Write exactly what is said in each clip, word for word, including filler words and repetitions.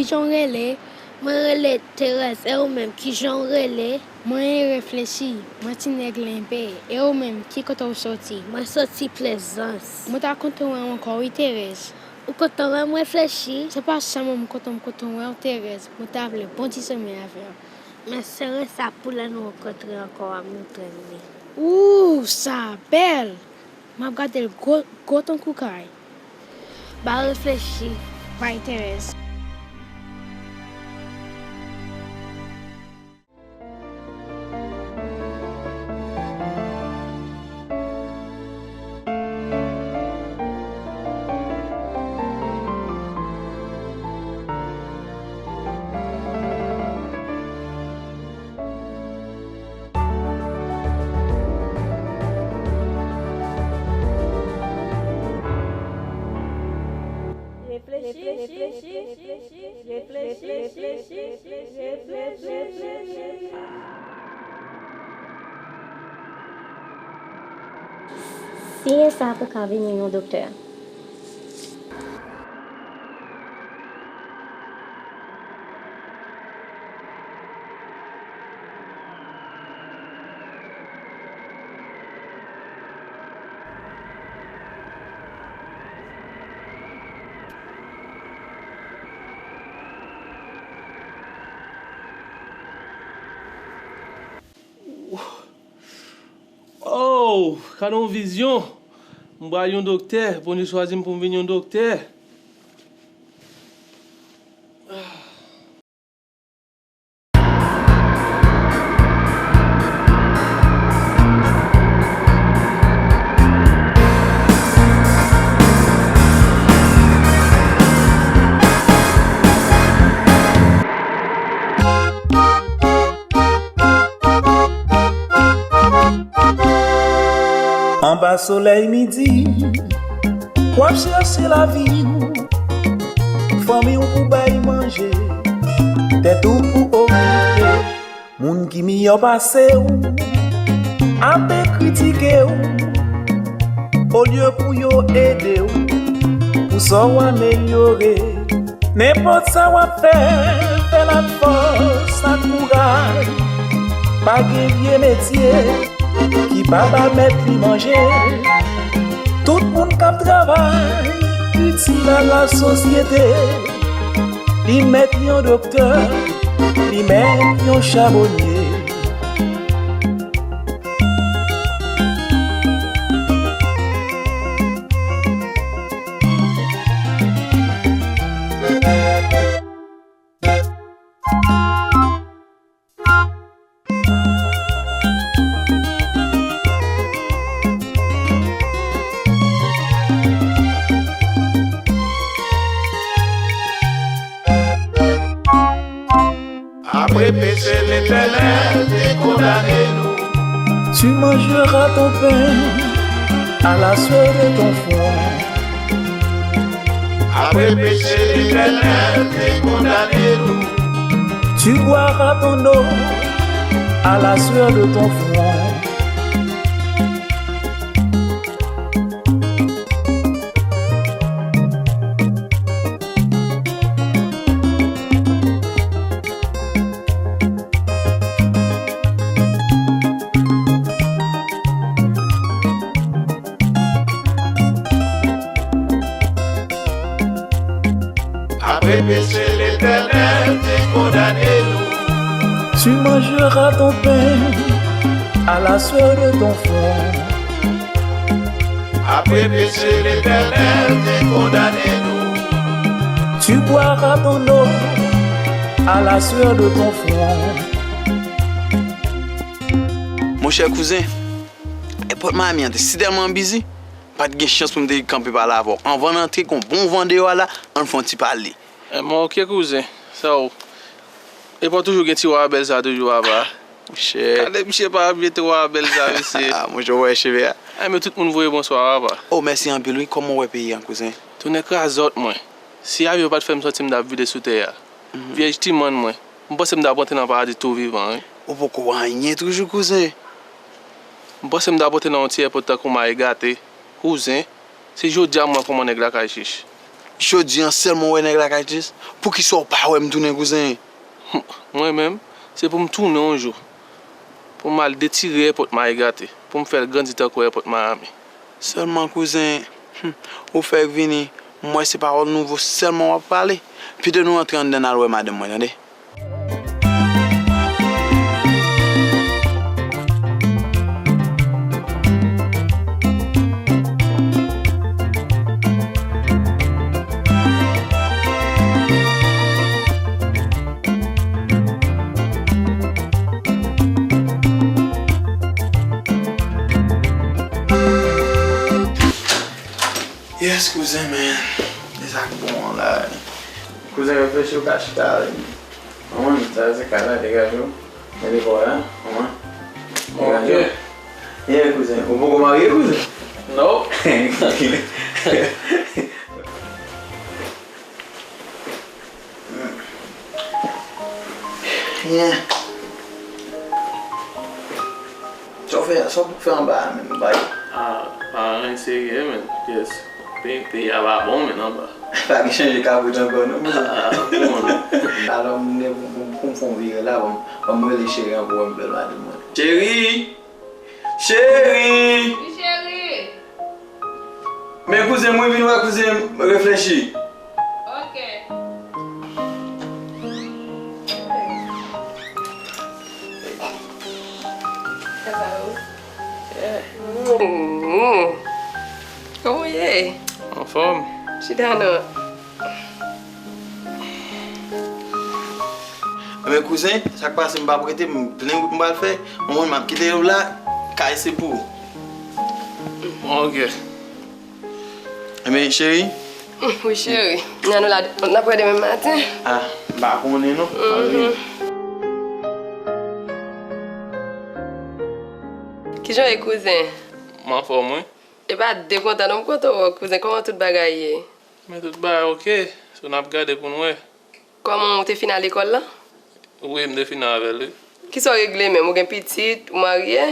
Kijan w rele? Mwen rele Terèz, e ou menm, kijan w rele? Mwen Reflechi, mwen ti nèg Lenbe, e ou menm, ki kote w soti? Mwen soti Plezans. Mwen ta kontan wè w ankò wi, Terèz. Ou kontan wè m, Reflechi? Se pa sèlman m kontan, m kontan wè w, Terèz. Mwen ta vle bon ti sonmen avè w. Men sere sa pou lè nou rankontre ankò, w ap montre m li. Ooh, sa bèl! M ap gade l gwo, gwo tankou kay. Ba Reflechi. Bay Terèz. Siyen sa pou ka vini yon doktè. Oh, gade yon vizyon! M pral yon doktè, Bondye chwazi m pou m vin yon doktè. Anba solèy midi, w ap chèche lavi w, fanmi w pou bay manje, tèt ou pou okipe. Moun ki miyò pase w ape kritike w, olye pou yo ede w, pou sa w amelyore. Nenpòt sa w ap fè, fè l ak fòs, ak kouraj. Pa gen vye metye ki pa ba mèt li manje. Tout moun k ap travay itil a lasosyete. Li mèt yon doktè, li mèt yon chabonye. Apre peche, Letènèl te kondane nou. Tu mangeras ton pain à la sueur de ton front. Apre peche, Letènèl te kondane nou. Tu boiras ton eau à la sueur de ton front. Apre peche, Letènèl te kondane nou. Tu mangeras ton pain à la sueur de ton front. Apre peche, Letènèl te kondane nou. Tu boiras ton eau à la sueur de ton front. Monchè kouzen, èpòt Miami an te sitèlman bizi, m pa t gen chans pou m te kanpe pale avè w. Anvan n antre, gon bon van deyò a la, ann fè yon ti pale. Enben, oke, kouzen. Sa w? Epa w toujou gen ti wa bèl sa toujou, papa? Monchè. Gade misye pa byen ti wa bèl sa, mesye. Ah, monchè, w wè cheve a? Enben, tout moun voye bonswa, papa. Oh, mèsi anpil, wi. Kòman w wè peyi a, kouzen? Tounen krazòt mwen. Si avyon pa t fè m santi m t ap vide sou tè a. Mhm. Vyèj ti mòn mwen. M panse m t ap rantre nan paradi tou vivan, wi. Ou poko wè anyen toujou, kouzen. M panse m t ap rantre nan yon ti èpòt tankou mayi gate. Kouzen, se jodi a m wè kòman nèg lakay chich. Jodi a sèlman w wè nèg la ka Jess? Poukisa w pa wè m tounen, kouzen? Mwen menm, se pou m tounen yon jou. Pou m al detire èpòt mayi gate. Pou m fè l grandi tankou èpòt Miami. Sèlman, kouzen, hmm, ou fèk vini, m wè se pawòl nouvo sèlman w ap pale. Pito nou antre anndan n al wè madanm mwen, tande? Yes, kouzen, men. E sa k bon an la. Kouzen, reflechi, ou ka chita la. Konprann, sa se kay la, degaje w. Mete kò w la, konprann. Degaje w. Ok. Yeah, kouzen. Ou poko marye, kouzen? Non. Yeah. Sa w fè, sa w fè anba a menm, bay? Ah, pa anyen serye, men. Yes. Pe-, peyi a pa bon, men, anba. Pa gen chanje kabrit ankò, non, men. Ah, bon, non. Alò, m gen pou, pou, pou m fè yon vire la, ban m, ban m rele cheri an pou wè m bèl madanm mwen. Cheri! Cheri! Wi, cheri! Men kouzen mwen vin wè kouzen reflechi. Ok. Hello. Yeah. Mm. Kòman w ye? Anfòm. Chita non. Enben kouzen, sa k pase m p ap rete, m plen wout m pral fè. Yon moun m ap kite yo la, kay se pou ou. Ok. Enben cheri. Wi cheri. Nan nou la, n ap wè demen maten. Ah, m pa konnen non. Mhm. Kijan w ye kouzen? M anfòm wi. E pa de kontan non, m kontan wè w kouzen. Kòman tout bagay ye? Men tout bagay ok. So n ap gade pou n wè. Kòman, ou te fin al lekòl la? Wi, m te fin avè l, wi. Kisa w regle menm? Ou gen pitit? Ou marye?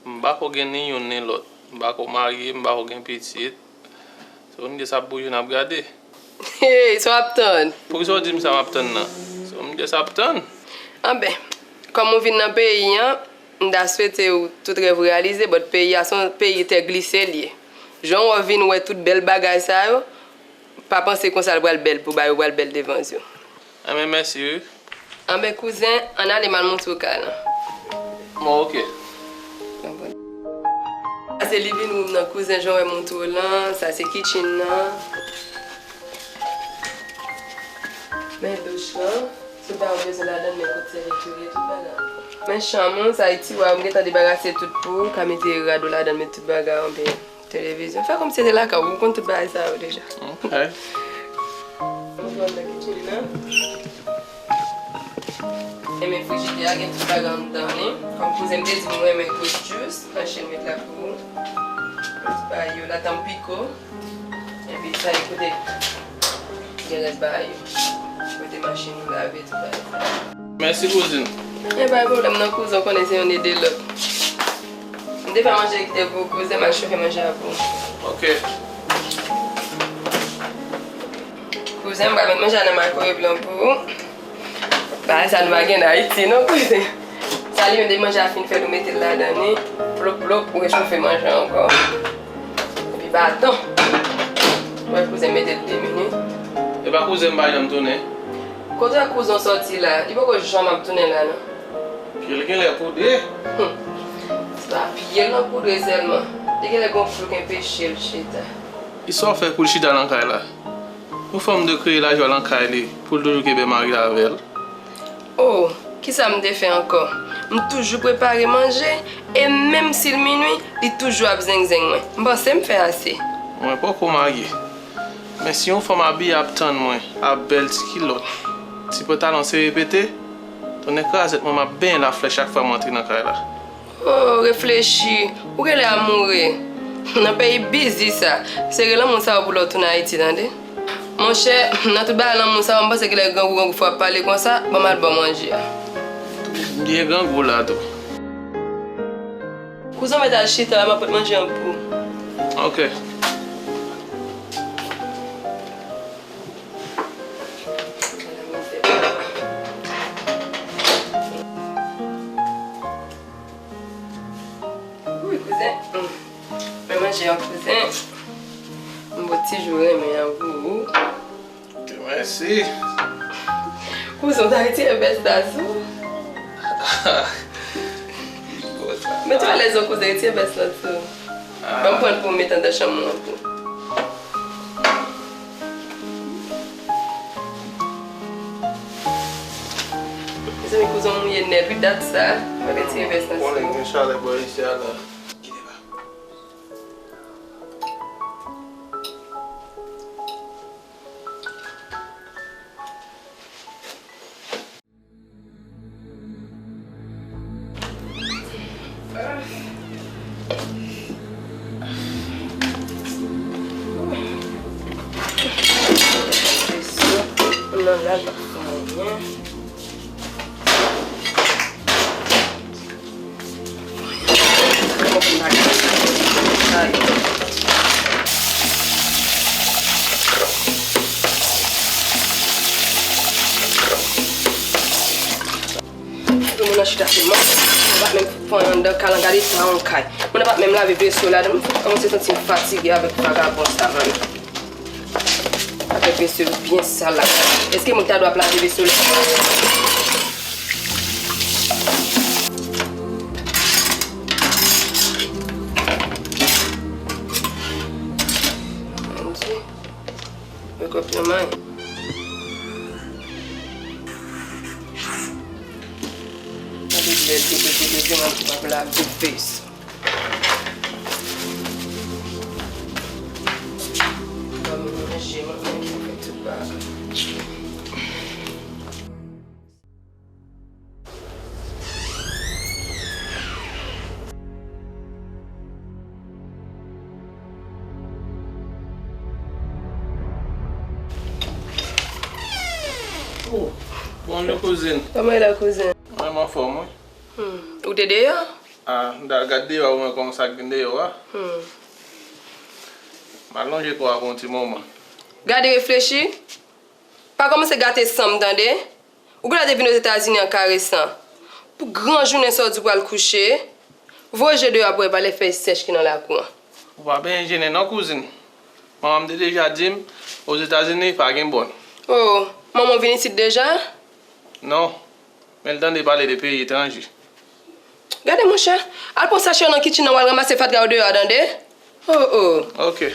M pako gen ni youn ni lòt. M pako marye, m pako gen pitit. So, m just ap bouje, n ap gade. Hey, sa w ap tann? Poukisa w di m sa m ap tann nan? So, m just ap tann. Anben, kòm ou vin nan peyi an, m ta swete ou tout rèv ou reyalize, but peyi a se yon peyi tè glise l ye. Jan w ap vin wè tout bèl bagay sa yo, pa panse konsa l pral bèl pou ba yo, pral bèl devan zye w. Anben, mèsi wi. Anben, kouzen, ann ale m al montre w kay lan. Bon, ok. Sa se living room nan, kouzen, jan w wè m montre w lan, sa se kitchen nan. Men douch lan. Tout bagay ou bezwen ladan l, men kot sèvitri yo ye, tout bagay. Men chanm ou, sa e tiwa, m gentan debarase tout pou ou, ka mete rad ou ladan l, met tout bagay ou, anben televizyon. Fè kòmsi se te lakay ou, ou konn tout bagay sa yo deja. Ok. Ann nan kitchen nan. Enben frijidè a gen tout bagay anndan li. Kòm kouzen m te di m renmen goat juice, mache l met la pou ou. Tout bagay yo, ladan piko. Epi sa e kote gen rès bagay yo. Kote machin nou lave tout bagay sa. Mèsi kouzin. Men pa gen pwoblèm non kouzen, ou konnen se youn ede lòt. M te fè manje kite pou ou kouzen, m al chofe manje a pou ou. Ok. Kouzen, m pral met manje a nan microwave lan pou ou. Bagay sa nou pa gen nan Ayiti non kouzen. Sa li menm depi manje a fin fèt ou mete l ladan li. Plop plop, ou rechofe manje a ankò. Epi baton. Ou wè kouzen mete l de minit. Epa kouzen m pa janm tounen. Kote kouzen w sòti la? Li poko janm ap tounen la non. Pye l genlè poudre. Hum. Se pa pye l nan poudre sèlman. Li genlè gon flou k enpeche l chita. Kisa w fè pou l chita nan kay la? Yon fanm dwe kreye lajwa nan kay li pou l toujou kenbe mari l avè l. Oh, kisa m te fè ankò? M toujou prepare manje, e menm si l minui, li toujou ap zengzeng mwen. M panse m fè ase. Mwen poko marye. Men si yon fanm abiye ap tann mwen, ak bèl ti kilòt, ti pantalon sere pete, tonnè krazèt mwen m ap benyen laflè chak fwa m antre nan kay la. Oh, reflechi. Ou genlè amoure. Nan peyi bizi sa. Sere lanmou sa yo pou lè w tounen Ayiti, tande. Monchè, nan tout bagay lanmou sa yo, m panse genlè grangou grangou fò ap pale konsa, ban m al ba w manje a. Byen grangou la tou. Kouzen w mèt al chita la, m ap pot manje an pou ou. Ok. Jan kouzen, m bo ti jou renmen an pou ou. Mèsi. Kouzen, w ta retire vès la sou. Mete w alèz non kouzen, retire vès la sou. Ban m pran l pou m met anndan chanm mwen an tou. Mezanmi, kouzen w mouye nèt wi, dat sa. Mwen retire vès la sou. Konnen gen chalè bò isi a la. Moun nan chita sèlman. Mwen pa menm fè anndan kalan, gade sa yon kay. Mwen pa menm lave veso ladan. Mwen kòmanse santi m fatige avèk vagabon sa, man. Avèk veso yo byen sal la. Èske moun ta dwe ap lave veso la? Mon Dieu. Wake up your mind. Gade lè depoze de demann ki pa pou lave fes. Ban m manje, mwen menm ki fè tout bagay. Oh, bonjou kouzin. Kòman w ye la kouzin? Mwen, m anfòm wi. Hmm. Ou te deyò? Ah, m t al gad deyò a, ou wè kòman sa k gen deyò a. Hmm. M al lonje kò a pou yon ti moman. Gade reflechi. Pa kòmanse gate san m tande. Ou genlè te vin Ozetazini an karesan. Pou gran jounen sa w di w pral kouche, voye je deyò a pou w wè valè fèy sèch ki nan lakou an. Ou pa benyen jennen non kouzin. Manman m te deja di m, Ozetazini pa gen bòn. Oh, manman w vin isit deja? Non, men l tande pale de peyi etranje. Gade monchè, al pran sachè w nan kitchen nan, w al ranmase fatra yo deyò a tande. Oh, oh. Ok.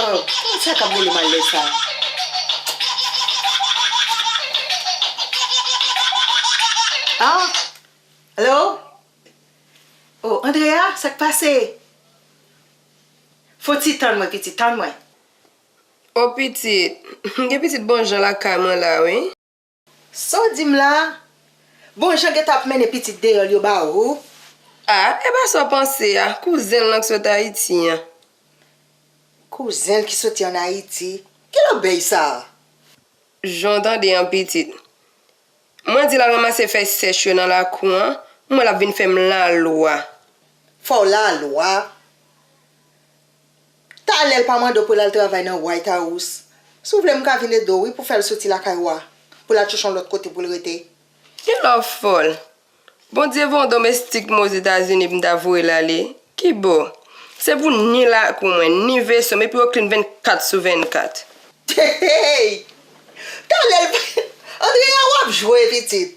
Oh, kiyès sa k ap rele m al lè sa? Ah? Alo? Oh, Andrea, sa k pase? Fon ti tann mwen, pitit, tann mwen. Oh, pitit, m gen pitit bon jan lakay mwen la, wi. Sa w di m la? Bon jan gentan ap mennen pitit deyò l yo ba ou. Ah, e pa sa w panse a, kouzen l lan k sot Ayiti an. Kouzen l ki soti ann Ayiti? Ki lòbèy sa a? Jan w tande an pitit. Mwen di l al ranmase fèy sèch yo nan lakou an, m wè l ap vin fè m lalwa. Fè w lalwa? Talè l pa mande w pou l al travay nan White House. Si w vle m ka vin ede w wi pou fè l soti lakay ou a, pou l al chèche yon lòt kote pou l rete. Gen lè w fòl. Bondye voye yon domestik mwen Ozetazini pou m ta voye l ale. Ki bò? Se pou ni lakou mwen, ni veso m, epi yo klin vennkat sou vennkat. Hey! Talè l pa, Andrea, w ap jwe pitit.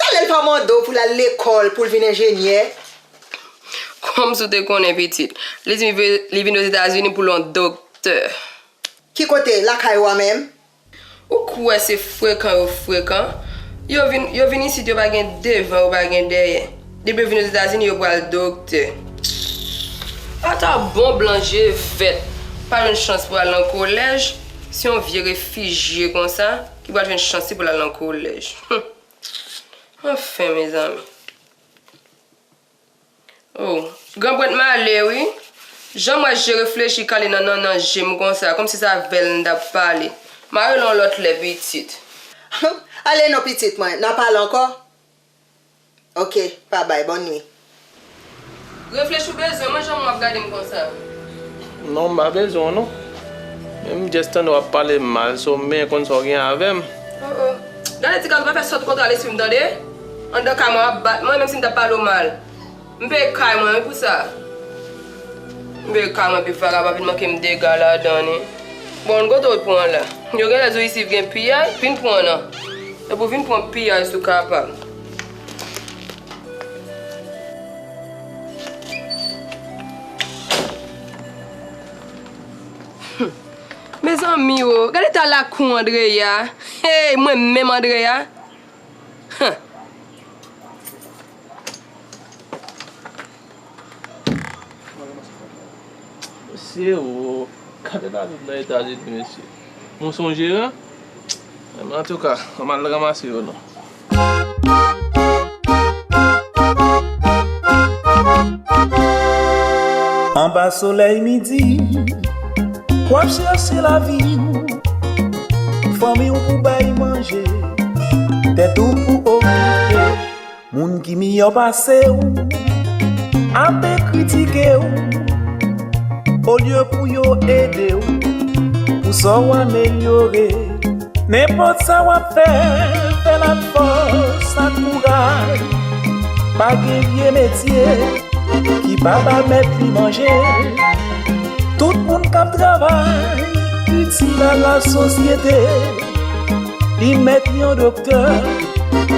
Talè l pa mande w pou l al lekòl pou l vin enjenyè? Kòmsi w te konnen pitit. Li di m li vin Ozetazini pou l yon doktè. Ki kote? Lakay ou a menm? Ou kwè se frekan yo frekan? Yo vin, yo vin isit, yo pa gen devan, yo pa gen dèyè. Depi yo vin Ozetazini, yo pral doktè. Ata bon blan je vèt pa jwenn chans pou al nan kolèj, se yon vye refijye konsa ki pral jwenn chans li pou l al nan kolèj. Humm. Anfen, mezanmi. Oh, granpwent male wi. Jan m wè je reflechi kale nan nannan je m konsa, kòmsi se avè l m t ap pale. M a rele w yon lòt lè, pitit. Ale non, pitit mwen, n a pale ankò. Ok, pa bay, bòn nwi. Reflechi, ou bezwen mwen, jan w ap gade m konsa? Non, m pa bezwen w non. Men m just tande w ap pale m mal, so m benyen konn sa w gen avè m. Oh, oh. Gade ti gason, pa fè sòt kontra lespri m, tande? Anndan kay mwen, w ap bat mwen, menm si m t ap pale w mal. M peye kay mwen, wi, pou sa. M peye kay mwen, epi vagabon vin manke m dega ladan li. Bon, kote w pran la? Yo genlè di w isi gen piyay, vin pran nan. Epi w vin pran piyay si w kapab. Mezanmi o, gade eta lakou Andrea. Hey, mwen menm Andrea. Huh. Mesye o, gade lavi m nan Etazini, mesye. Mwen se yon jeran. Men antouka, m al ranmase yo non. Anba solèy midi, w ap chèche lavi w. Fanmi w pou bay manje, tèt ou pou okipe. Moun ki miyò pase w ape kritike w. Olye pou yo ede w pou sa w amelyore. Nenpòt sa w ap fè, fè l ak fòs ak kouraj. Pa gen vye metye ki pa ba mèt li manje. Tout moun k ap travay itil a lasosyete. Li mèt yon doktè,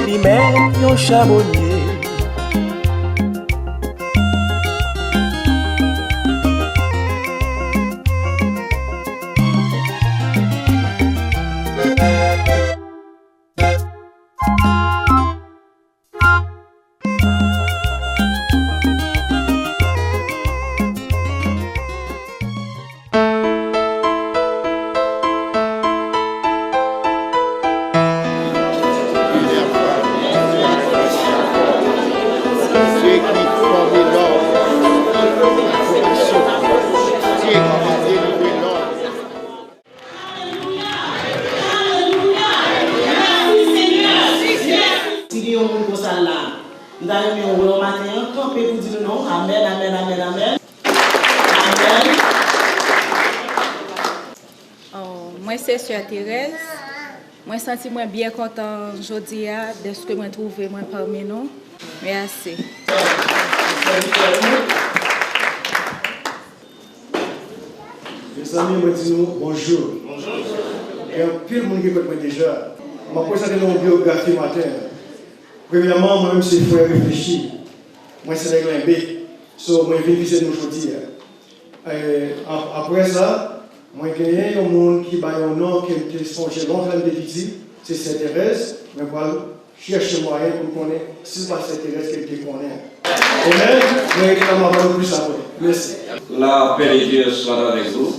li mèt yon chabonye. Si gen yon moun konsa la, m ta renmen wè w maten an, kanpe pou di nou non. Amèn, amèn, amèn, amèn. Amèn. Oh, mwen se Sè Terèz. Mwen santi mwen byen kontan jodi a dèske mwen twouve mwen pami nou. Mèsi. Mezanmi, mwen di nou bonjou. Gen anpil moun ki konn mwen deja. M ap prezante nou yon byografi maten an. Premyèman, mwen menm se Frè Reflechi. Mwen se nèg Lenbe. So, mwen vin vizit nou jodi a. E, ap-, apre sa, mwen genyen yon moun ki bay yon non ke m te sonje lontan m te piti, se Sè Terèz. Mwen pral chèche mwayen pou m konnen si l pa Sè Terèz ke m te konnen. Amen. Mwen rete la, m ap ba nou plis apre. Mèsi. La paix de Dieu soit avec vous.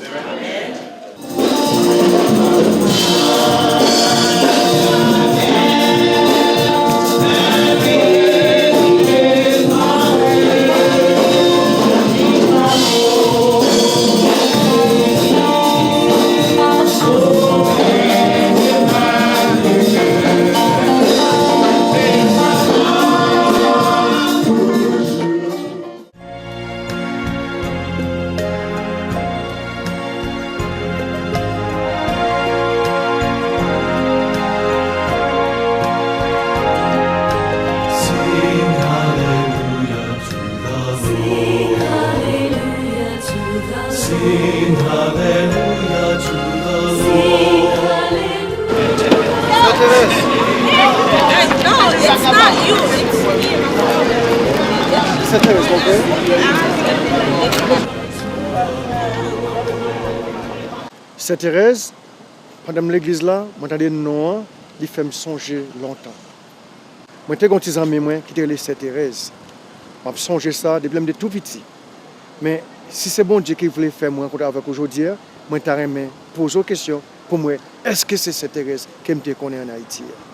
Sing hallelujah to the Lord. Sing hallelujah to the Lord. No, it's not you, it's him. Sè Terèz, ok? Sè Terèz, pandan m legliz la, mwen tande non an, li fè m sonje lontan. Mwen te gen yon ti zanmi mwen ki te rele Sè Terèz. M ap sonje sa depi lè m te tou piti. Men, si se Bondye ki vle fè m rankontre avèk ou jodi a, mwen ta renmen poze w kesyon pou m wè èske se Sè Terèz ke m te konnen ann Ayiti a.